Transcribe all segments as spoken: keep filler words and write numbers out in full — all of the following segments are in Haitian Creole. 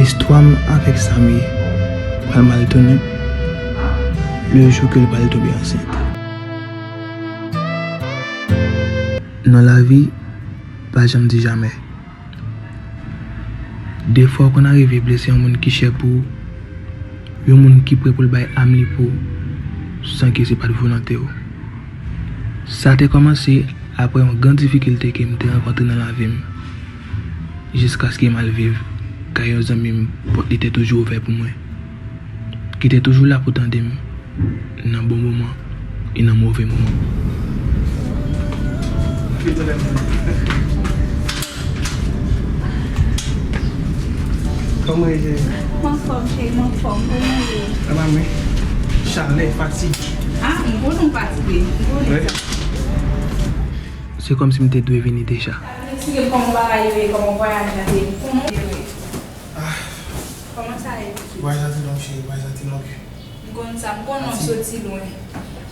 Istwa m avèk Samy pral mal tounen le jou ke l pral tonbe ansent. Nan lavi, pa janm di jamè. Defwa, w konn arive blese yon moun ki chè pou ou, yon moun ki prè pou l bay am li pou ou, san ke se pa t volonte w. Sa te kòmanse apre yon gran difikilte ke m te rankontre nan lavi m, jiskaske m al viv kay yon zanmi m, pòt li te toujou ouvè pou mwen, ki te toujou la pou tande m nan bon moman e nan move moman. Kòman w ye, cheri? M anfòm, cheri, m anfòm. Kòman w ye? Anba mwen. Chalè, fatig. Ah, m konnen w fatige. M konnen sa. Se kòmsi m te dwe vini deja. Sa vin eksplike m kòman bagay yo ye, kòman vwayaj la te ye, kòman w ye. Ah. Kòman sa ye, pitit? Vwayaj la te long, cheri, vwayaj la te long. M konn sa, m konnen w soti lwen.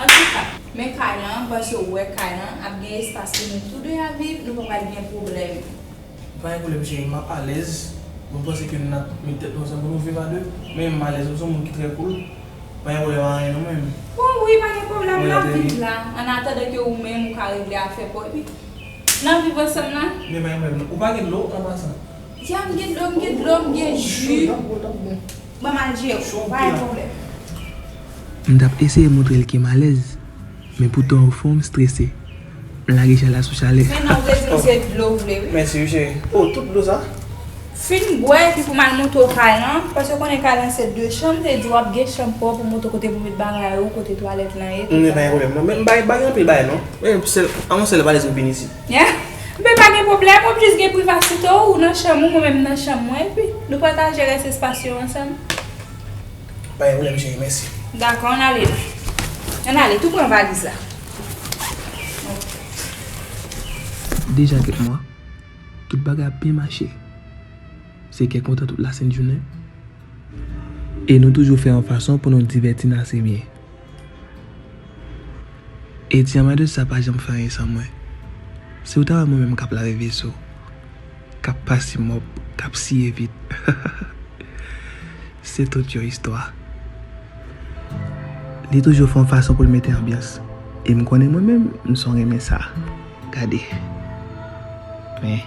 Antouka, men kay lan, m panse w wè kay lan ap gen espas pou nou tou de ap viv, nou pa pral gen pwoblèm. Pa gen pwoblèm, cheri, m ap alèz. Mwen panse ke n ap met tèt nou ansanm pou nou viv a de. Men m alèz, m se yon moun ki trè cool. Pa gen pwoblèm anyen non, menm. Bon, wi, pa gen pwoblèm, n ap viv la. Annatandan ke ou menm ou ka regle afè pa w, epi n ap viv ansanm la. Men pa gen pwoblèm non. Ou pa gen dlo an pasan? Ya, m gen dlo, m gen dlo, m gen ji. Ban m al jere w, pa gen pwoblèm. M t ap eseye montre l ke m alèz, men poutan o fon m strese. M lage chalè sou chalè. Men non, w vle di m se dlo w vle, wi. Mèsi, wi, cheri. Oh, tout dlo sa? Fin bwè, epi pou m al montre w kay lan, paske w konnen kay lan se de chanm, te di w ap gen chanm pa w pou montre kote pou met bagay ou, kote twalèt lan ye, tout bagay. M pa gen pwoblèm non, men m pa gen anpil bagay non. Men sèl, an yon sèl valiz m vin isit. Yeah. Men pa gen pwoblèm, w ap jis gen privasite w, ou nan chanm ou, mwen menm nan chanm mwen, epi nou pataje rès espas yo ansanm. Pa gen pwoblèm, cheri, mèsi. Dakò, ann ale la. Ann ale, tou pran valiz la. Deja kèk mwa, tout bagay ap byen mache. Se kè kontan tout lasent jounen. E nou toujou fè yon fason pou nou divèti n ase byen. E ti anmède sa pa janm fè anyen san mwen. Si w ta wè mwen menm k ap lave veso, k ap pase mòp, k ap siye vit. Se tout yon istwa. Li toujou fè yon fason pou l mete anbyans. E m konnen mwen menm, m son renmen sa. Gade. Men.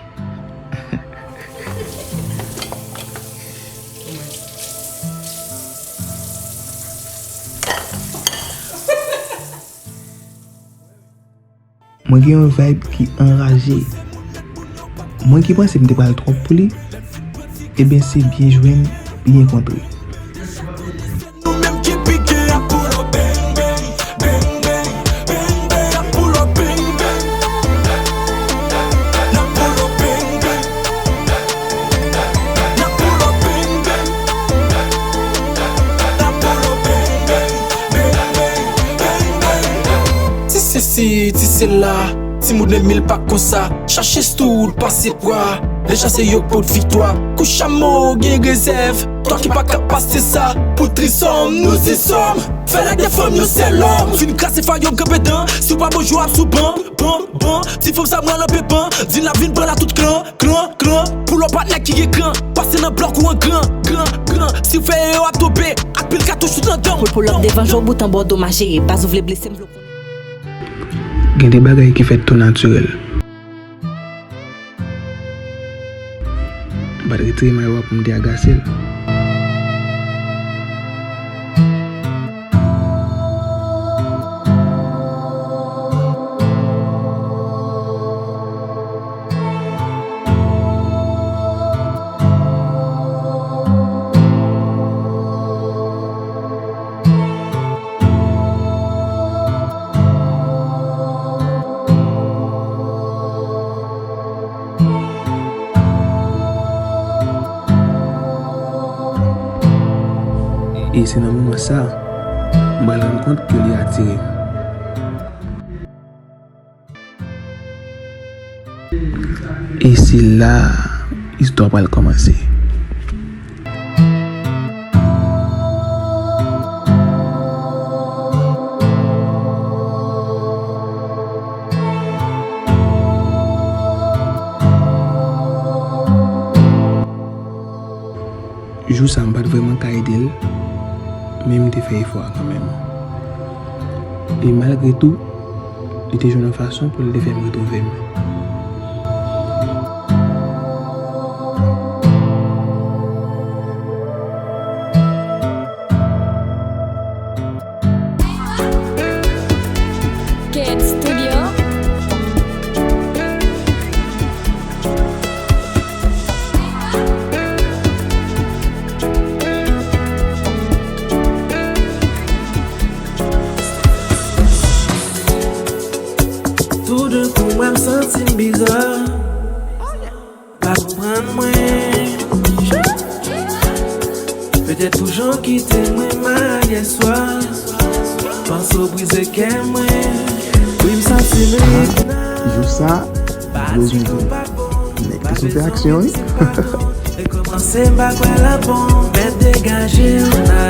Mwen gen yon vibe ki anraje. Mwen ki panse m te pral twòp pou li, ebyen se byen jwenn, byen kontre. Nou menm ki pike ap pull up bang bang, bang bang, bang bang, ap pull up bang bang. N ap pull up bang bang. N ap pull up bang bang. N ap pull up bang bang, bang bang, bang bang. Ti sesi, ti sela, timoun de mil pa konsa. Chache stout pase pwa, lè chase yo pot viktwa. Kou chamo gen rezèv, twa ki pa ka pase sa. Pou trizòm, nou se zòm. Fè lè de fanm yo se lòm. Fin kraze fwa yo kanpe dan, si w pa bon jwe w ap sou ban, ban, ban. Ti fanm sa mwen lanpe ban, di n ap vin pran la tout klan, klan, klan. Pull up ak nèg ki gen kran, pase nan blòk ou an gran, gran, gran. Si w fè yo ap tonbe, ak pil katouch tout nan dan. Pull, pull up devan jò bout an bòdo majere, baz ou vle blese m vle w konnen. Gen de bagay ki fèt tou natirèl. M pa t retire mayo a pou m te agase l. E se nan moman sa, m pral rann kont ke li atire m. E se la, istwa pral kòmanse. Jou sa, m pa t vrèman ka ede l, men m te fè efò a kanmenm. E malgre tou, li te jwenn yon fason pou l te fè m retwouve m. Ked Studio. Toudenkou, mwen m santi m biza. Pa konprann mwen. Petèt pou jan w kite mwen mal yèswa. Panse w brize kè mwen. Wi, m santi m lit nan. Jou sa, gwo jounen. Nèg te sou fè aksyon, wi. Rekòmanse, m pa kwè l ap bon. Mèt degaje w la.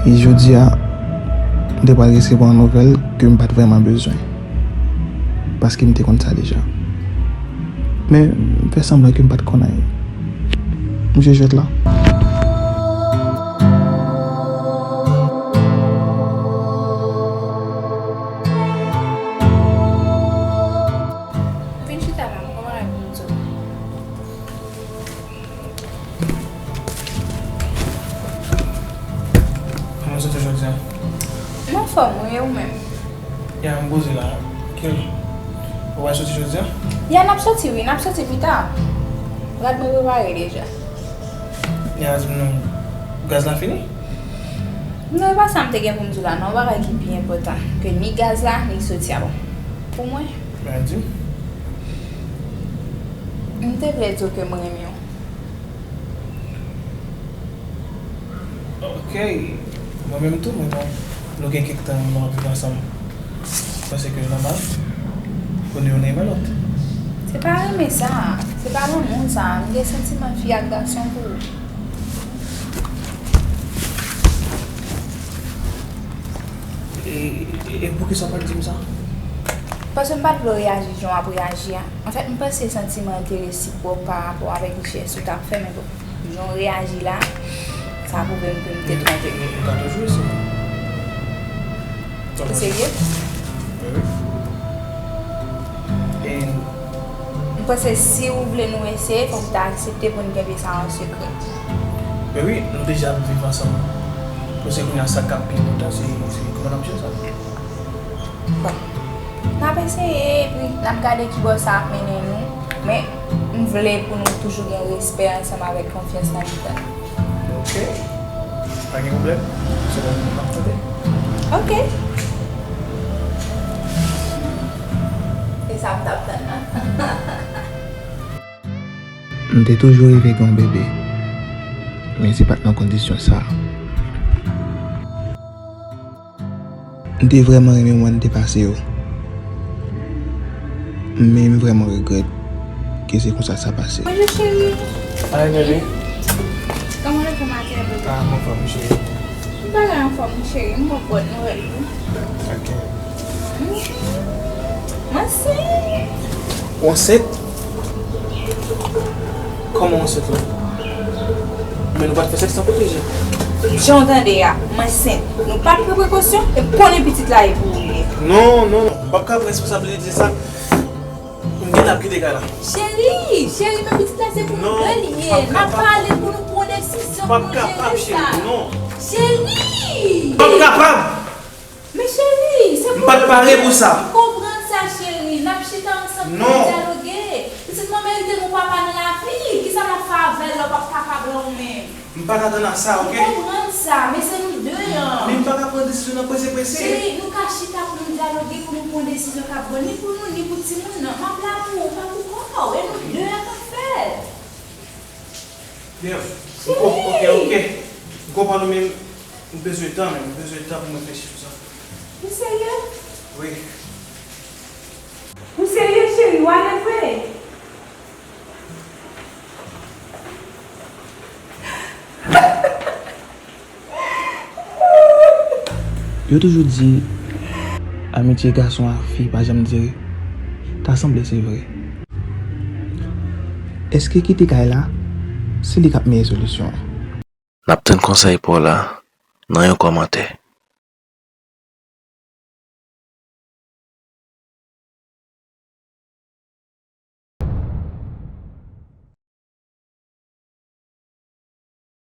E jodi a, m te pral resevwa yon nouvèl ke m pa t vrèman bezwen, paske m te konn sa deja. Men, m fè sanblan ke m pa t konn anyen. M jwe jwèt la. Vin chita la, m gon bagay pou m di w. Kòman w soti jodi a? M anfòm, wi, e ou menm? Ya, m poze la. Kilè ou pral soti jodi a? Ya, n ap soti, wi, n ap soti pita. Rad mwen prepare deja. Ya, di m non, gaz la fini? Non, e pa sa m te gen pou m di w la, non, yon bagay ki pi enpòtan ke ni gaz la, ni soti a bon. Pou mwen. Men di m. M te vle di w ke m renmen w. Ok. Mwen menm tou, mwen bon. Nou gen kèk tan nou ap viv ansanm. Ou panse ke l nòmal pou nou youn renmen lòt? Se pa renmen sa. Se pa lanmou sa. M gen santiman fi ak gason pou ou. E, e, e poukisa w pa t di m sa? Paske m pa t vle w reyaji jan w ap reyaji a. Anfèt, m panse santiman an te resipwòk pa rapò avèk jès ou t ap fè, men bon, jan w reyaji la, sa pwouve m ke m te twonpe m. M ka toujou eseye. Ou serye? Wi, wi. E m panse si w vle nou eseye, fòk w ta aksepte pou n kenbe sa an sekrè. Men wi, nou deja ap viv ansanm. Paske kounye a sa k ap pi enpòtan, se, se kòman n ap jere sa. Bon, n ap eseye, epi n ap gade kibò sa ap mennen nou. Men, m vle pou nou toujou gen respè ansanm avèk konfyans nan mitan nou. Ok. Pa gen pwoblèm. Se bon, m ap tande. Ok. Se sa m t ap tann nan. M te toujou reve gen yon bebe, men se pa t nan kondisyon sa a. M te vrèman renmen mwa n te pase yo. Men m vrèman regrèt ke se konsa sa pase. Bonjou, cheri. Hi, baby. Kòman w ye maten an, bebe? Ah, m anfòm, cheri. M pa gen anfòm, cheri. M gon bòn nouvèl pou ou. Ok. M ansent. Ou ansent? Kòman w ansent la? Men nou pa t fè sèks nan pwoteje. Jan w tande a, m ansent. Nou pa t pran prekosyon, e konnen pitit la e pou ou li ye. Non, non, non. M p ap ka pran responsabilite sa. M gentan ap kite kay la. Cheri, cheri, men pitit la se pou nou de li ye. N ap pale pou nou pran desizyon pou nou jere sa. M p ap kapab, cheri, non. Cheri! M p ap kapab! Men cheri, se pou nou de. M pa t pare pou sa. M konprann sa, cheri. N ap chita ansanm pou nou dyaloge. Pitit mwen merite yon papa nan lavi. Kisa m ap fè avè l lè w p ap kapab la ou menm? M pa t atann a sa, oke? M konprann sa, men se nou de an. Men m pa ka pran desizyon nan prese prese. Cheri, nou ka chita pou nou dyaloge, pou nou pran desizyon k ap bon ni pou nou, ni pou timoun nan. M ap la pou ou, pa pou kò w. E nou de an k ap fè l. Byen, m konp-, oke, oke. M konprann ou, men m bezwen tan, men m bezwen tan pou m reflechi sou sa. Ou serye? Wi. Ou serye, cheri? W ale vre? Yo toujou di, amitye gason ak fi pa janm dire. Ta sanble se vre. Èske kite kay la, se li k ap meyè solisyon an? N ap tann konsèy pa w la nan yon kòmantè.